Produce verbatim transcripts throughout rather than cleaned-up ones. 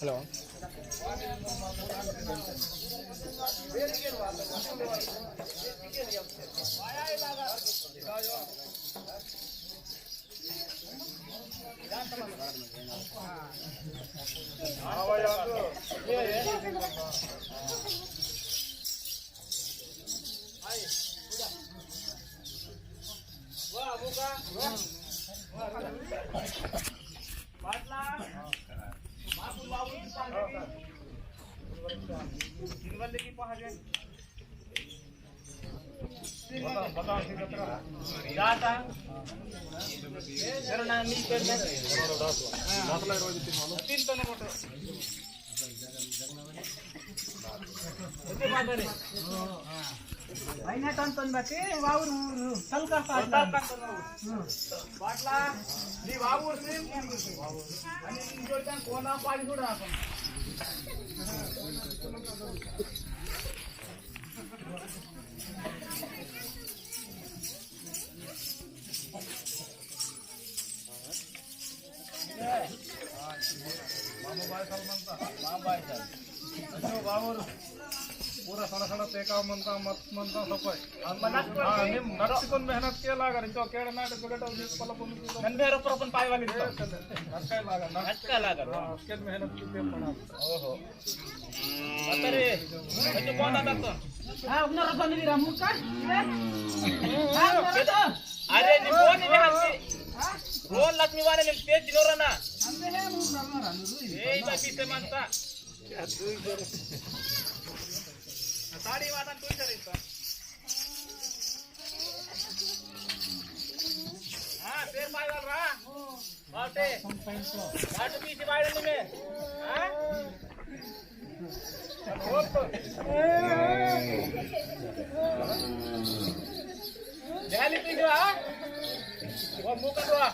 Hello. అయినా తంతోని బట్టి వావురు ఊరు తలకా పాటలా. పాటలా, నీ వావురు సేమ్. అని ఇంకొక కోనా పాడి కూడా రాకుండా. पूरा सड़ा सड़ा तेका मनता, मत मनता, सब कोई। हाँ, निम नक्सिकुन मेहनत किया लागर, इनको केड़ नाट गुड़े तो उन्नीस पल पुन की तो। नन मेरे ऊपर अपन पाए वाली तो। नक्का लागर, ना? नक्का लागर, हाँ। नक्के मेहनत की ते पड़ा। ओहो। अरे, मैं तो कौन आता तो? हाँ, अपना रखा नहीं रहा, मुझका। हाँ, अपना रखा। अरे, नी कौन नहीं हंसी? हाँ? रोल लक्ष्मी वाले ने पेट दिलो रहा ना। हमने है, वो करना रहा, नहीं। ए, भाई, पीछे मानता। साड़ी वाला तू ही चल इसका। हाँ, शेर भाई वाला रहा। बाटे। बाटे पीछे भाई में। हाँ? जाली पीछे, हाँ? वो मुंह का दुआ।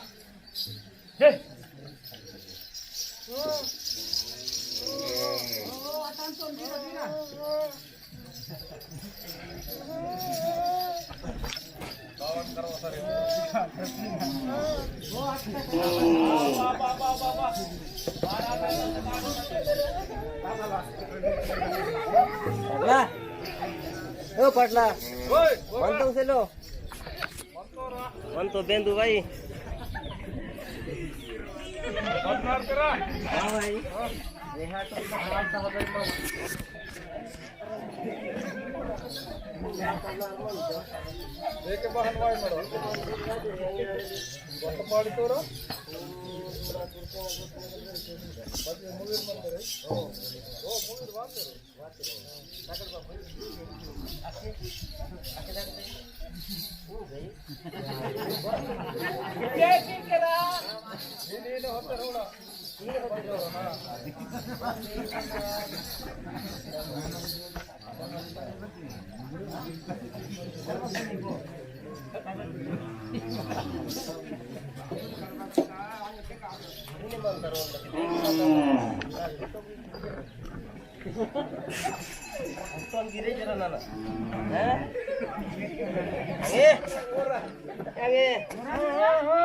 पाटला, ओ पाटला, मन तो उसे लो। मन तो बेंदू भाई। हाँ भाई। Tuan gire jera nana. Hah? Ange. Ange. Ange.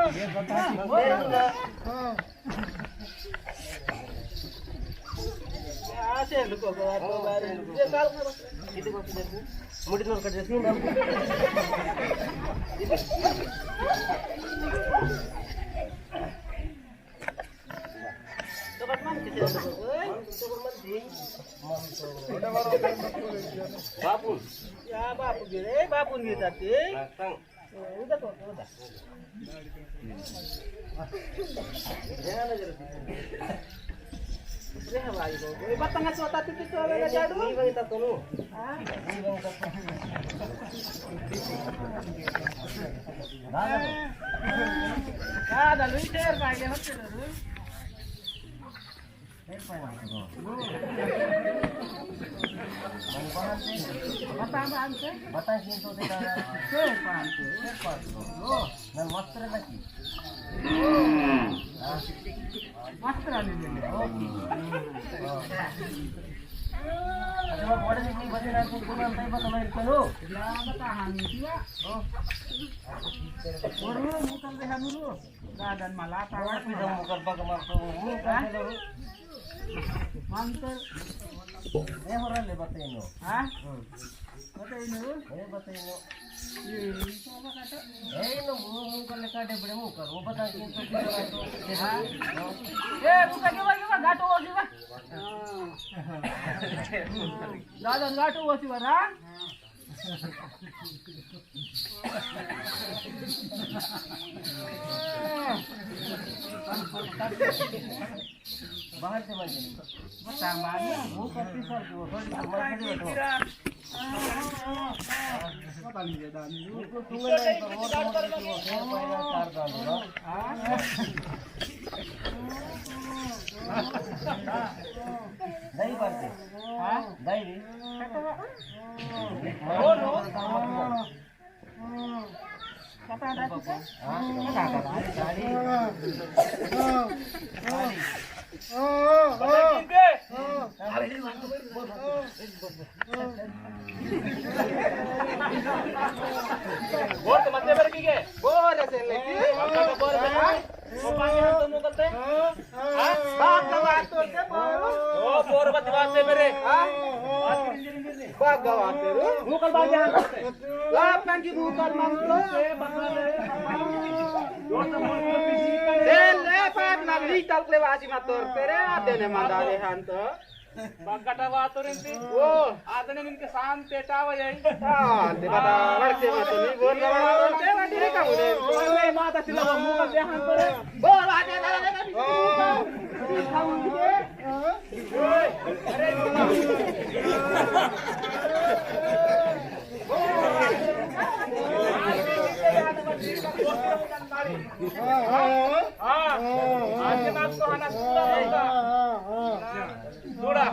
Ase luko ko ato bare. Ye sal ka ba. Itu ko kita. Mudi nor ka jati na. Bapu. Ya, bapu gire, bapu gire tadi. Udah kok, udah. Jangan aja. Ya, baik, baik. Batang asal tadi itu ada jadu. Ini bang kita tunggu. Ah. Ini bang kita tunggu. Ah, dah lu itu ya, Pak, ya, hotel dulu. Batang, batang. Batang sinto te ka. Sepa tu. Sepa tu. Oh. Nang mastra lagi. Ah. Mastra ni dia. Oke. Oh. Ada orang pada ni, ni, pada nak kumpul, nanti apa main kalau? Dia bertahan juga. Oh. Baru bukan tahan dulu. Dadan malata. Oh, aku dah bukan pakai masuk. Bukan dulu. Mantel. Eh, orang le bateno. Hah? Hmm. Bateno? Eh, bateno. Iya, itu apa kata? Eh, no, bukan le kade bere muka. Bukan tak itu kita itu. Hah? Eh, bukan juga, juga, gato, juga. Dadan gato, juga, ha? Bahar se manjing. Sama dia. Bukan pisau juga. Kalau di rumah dia tu. Dari parti. Hah? Dari. Oh, no. Siapa yang tadi, kan? Hah? Ada, ada, ada. Dari. Dari. Bor, teman saya pergi ke? Bor, saya lagi. Bor, saya lagi. Bor, saya lagi. Hah? Baga water ke, Bor? Oh, Bor, bati water bere. Hah? Baga water. Bukan baga. Lapan ki bukan mantu. Sele, pat na lital klewasi mator. Pere ate ne mandare hanto. Baga da water ente. Oh. Ate ne ninke sante tawa ya. Ah, ante pada warse mator ni. Bor na water. Te water kamu ne. Mata sila bamu ka te hanto. Bor, water. Oh. Sudah.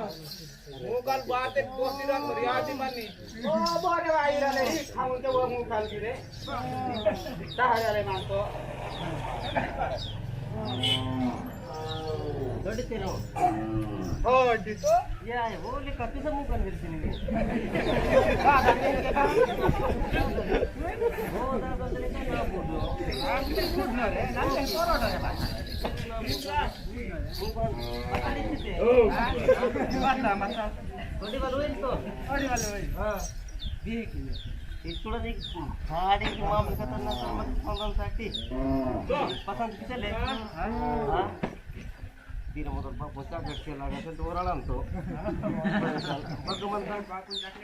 Mukal batek bos tidak meriati mani. Oh, boleh lah, ira deh. Kamu coba mukal gini. Tahan ya, Lemanto. Dodi tiro. Oh, gitu? Ya, ya, boleh, tapi saya bukan dari sini. Ah, tapi ini kita. Oh, tak, tak, tak, tak, bodoh. Nanti turun, ya, nanti turun, ya, Pak. Bukan. Mata, mata. Dodi baluin tuh. Oh, di baluin. Ah. Itu lagi. Itu lagi. Hari ini mau berkata nasar mati panggang tadi. Pasang di sini. Hah? Di motor Pak Bos, chocolate sila, kan, tu orang lam tu. Bagaimana?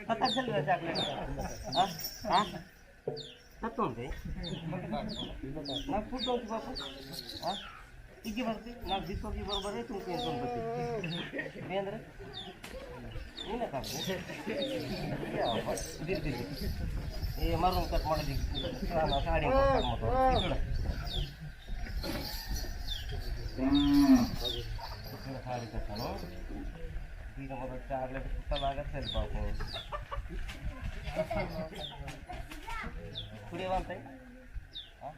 Patah sila chocolate. Hah? Hah? Tatun, deh. Nak putus, Bapak. Hah? Iki berarti, nak dito, iki baru-baru itu mungkin, mungkin berarti. Ini, Andre? Ini nak apa? Iya, Pak. Diri, diri. Iya, marung kat mana di sana, sehari makan motor. Itulah. Itulah sehari kat sana. Di nomor char le, kita lagat sel bawa. Kuda wantai? Hah?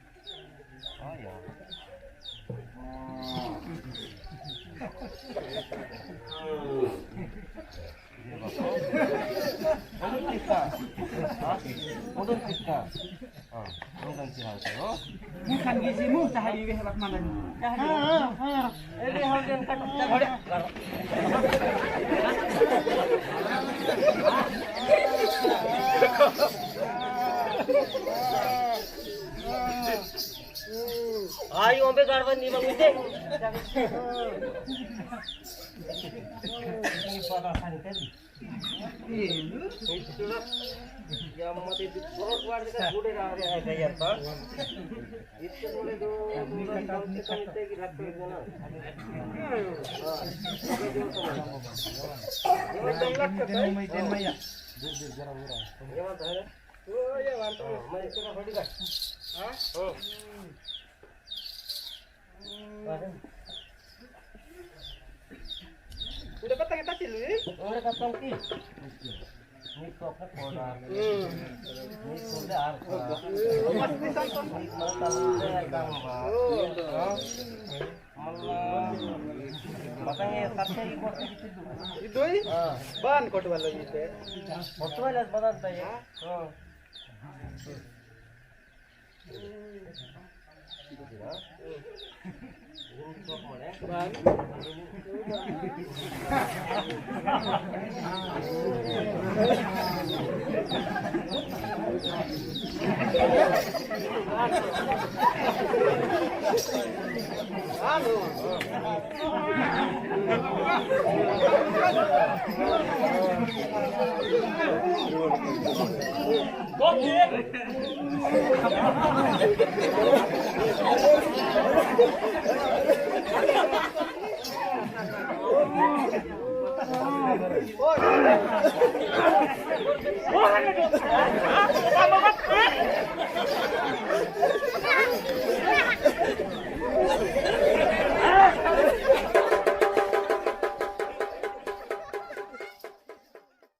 Oh, iya. Iya, Bapak. Untung kita. Hah? Untung kita. Ah, untung kita, oh. Bukan gizimu, cahaya weh, Pak Mandan. Cahaya. Ah, ah, ah. Eh, dia hal yang kan. Ayo, ambil garban ni, Bang Ujang. Ini pada santai. Itulah. Yang mati di perut, luar dekat, udah dah, dah, dah, ya, Pak. Itu mulai dulu, mulai tahun kita, kita kira tuh, gimana? Ah, itu tuh. Ini tengah, kan? Gimana, ya? Oh, iya, mantap. Ah, mari kita pergi, Pak. Hah? Oh. Hmm. Waduh. Udah batang tadi lu, eh? Udah batang ki. Ni ko ko ko da. Hmm. Ni ko da ar ko. Mas di sana. Ni ko da ar ko. Oh. Batang e satu i ko. Itu i? Ah. Ban ko wala itu. Ko wala batang tadi. Oh.